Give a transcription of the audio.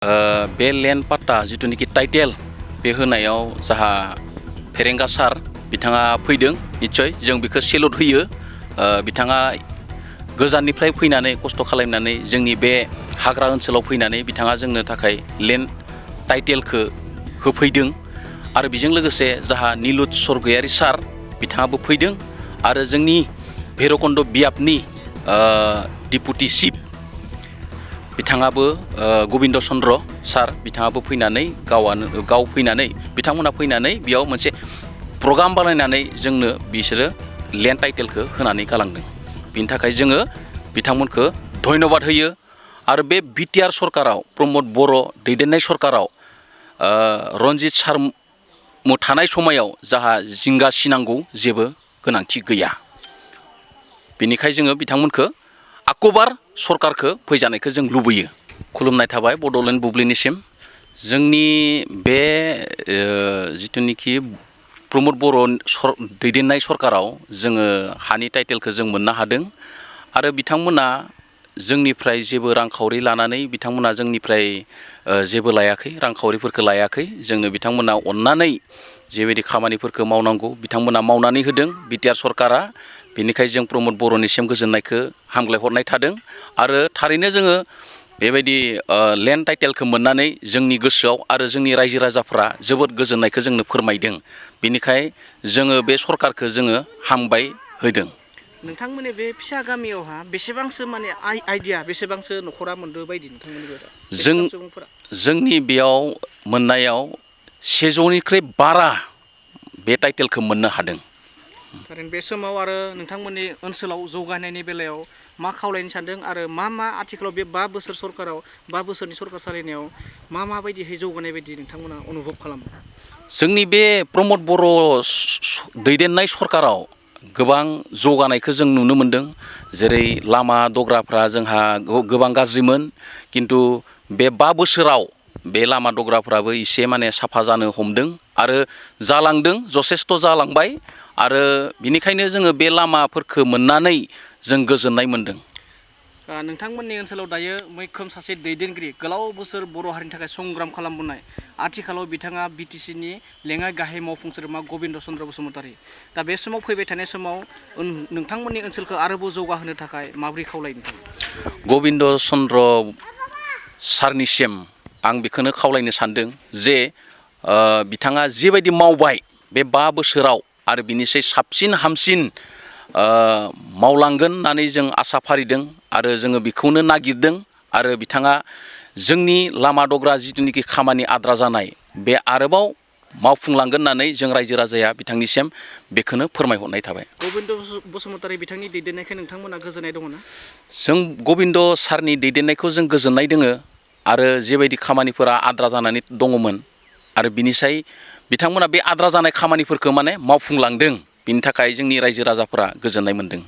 बे लेन्ड पाट्टा जिथुनिखि टाइटेल बे होनायाव जाहा फेरेंगा सार बिथाङा फैदों निश्चय जों बेखौ सेलुट होयो बिथाङा गोजाननिफ्राय फैनानै खस्थ' खालामनानै जोंनि बे हाग्रा ओनसोलाव फैनानै बिथाङा जोंनो थाखाय लेन्ड टाइटेलखौ होफैदों आरो बेजों लोगोसे जाहा निलुत स्वर्गयारि सार बिथाङाबो फैदों आरो जोंनि भैरबकुन्द बियाबनि डिपुटि चिफ बिथाङाबो गबिन्द चन्द्र सार बिथाङाबो फैनानै गाव फैनानै बिथांमोना फैनानै बेयाव मोनसे प्रग्राम बानायनानै जोंनो बिसोरो लेन्ड टाइटेलखौ होनानै गालांदों बिनि थाखाय जोङो बिथांमोनखौ धन्यबाद होयो आरो बे बिटिआर सरकाराव प्रमद बर' दैदेननाय सरकाराव रन्जित सार थानाय समायाव जाहा जिंगा सिनांगौ जेबो गोनांथि गैया बेनिखाय जोङो बिथांमोनखौ आकबार सरकारखौ फैजानायखौ जों लुबैयो खुलुमनाय थाबाय बड'लेण्ड बुब्लिनिसिम जोंनि बे जिथुनिखि प्रमद बर' दैदेननाय सरकाराव जोङो हानि टाइटेलखौ जों मोननो हादों आरो बिथांमोना जोंनिफ्राय जेबो रांखावरि लानानै बिथांमोना जोंनिफ्राय जेबो लायाखै रांखावरिफोरखौ लायाखै जोंनो बिथांमोना अननानै जेबायदि खामानिफोरखौ मावनांगौ बिथांमोना मावनानै होदों बिटिआर सरकारा बेनिखायनो जों प्रमद बर'निसिम गोजोननायखौ हामग्लायहरनाय थादों आरो थारैनो जोङो बेबायदि लेन्ड टाइटेलखौ मोननानै जोंनि गोसोआव आरो जोंनि रायजो राजाफ्रा जोबोद गोजोननायखौ जोंनो फोरमायदों बेनिखाय जोङो बे सरकारखौ जोङो हामबाय होदों नोंथांमोननि बे फिसा गामियावहा बेसेबांसो माने आइडिया बेसेबांसो न'खरा मोनदो बायदि नोंथांमोननि जोंनि बेयाव मोननायाव 100निख्रुइ बारा बे टाइटेलखौ मोननो हादों थारैनो बे समाव आरो नोंथांमोननि ओनसोलाव जौगानायनि बेलायाव मा खावलायनो सानदों आरो मा आथिखालाव बे 5 बोसोर सरकाराव 5 बोसोरनि सरकार सालायनायाव माबायदिहै जौगानाय बायदि नोंथांमोना अनुभब खालामो जोंनि बे प्रमद बर' दैदेननाय सरकाराव गोबां जौगानायखौ जों नुनो मोनदों जेरै लामा दग्राफ्रा जोंहा गोबां गाज्रिमोन किन्तु बे 5 बोसोराव बे लामा दग्राफ्राबो एसे माने साफा जानो हमदों आरो जालांदों जथेस्थ' जालांबाय आरो बिनिखायनो जोङो बे लामाफोरखौ मोननानै जों गोजोननाय मोनदों नोंथांमोननि ओनसोलाव दायो मैखोम सासे दैदेनगिरि गोलाव बोसोर बर' हारिनि थाखाय संग्राम खालामबोनाय आथिखालाव बिथाङा बिटिसिनि लेङाइ गाहाय मावफुं सोद्रोमा गबिन्द चन्द्र बसुमतारी दा बे समाव फैबाय थानाय समाव नोंथांमोननि ओनसोलखौ आरोबाव जौगाहोनो थाखाय माबोरै खावलायनो गबिन्द चन्द्र सारनिसिम आं बेखौनो खावलायनो सानदों जे बिथाङा जिबायदि मावबाय बे 5 बोसोराव आरो बिनिसाय साबसिन हामसिन मावलांगोन होननानै जों आसा फारिदों आरो जोङो बेखौनो नागिरदों आरो बिथाङा जोंनि लामा दग्रा जिथुनिखि खामानि आद्रा जानाय बे आरोबाव मावफुंलांगोन होननानै जों रायजो राजाया बिथांनिसिम बेखौनो फोरमायहरनाय थाबाय गबिन्द बसुमतारी बिथांनि दैदेननायखौ नोंथांमोना गोजोननाय दङ ना जों गबिन्द सारनि दैदेननायखौ जों गोजोननाय दोङो आरो जेबायदि खामानिफोरा आद्रा जानानै दङमोन आरो बिनिसाय बिथांमोना बे आद्रा जानाय खामानिफोरखौ माने मावफुंलांदों बिनि थाखाय जोंनि रायजो राजाफोरा गोजोननाय मोनदों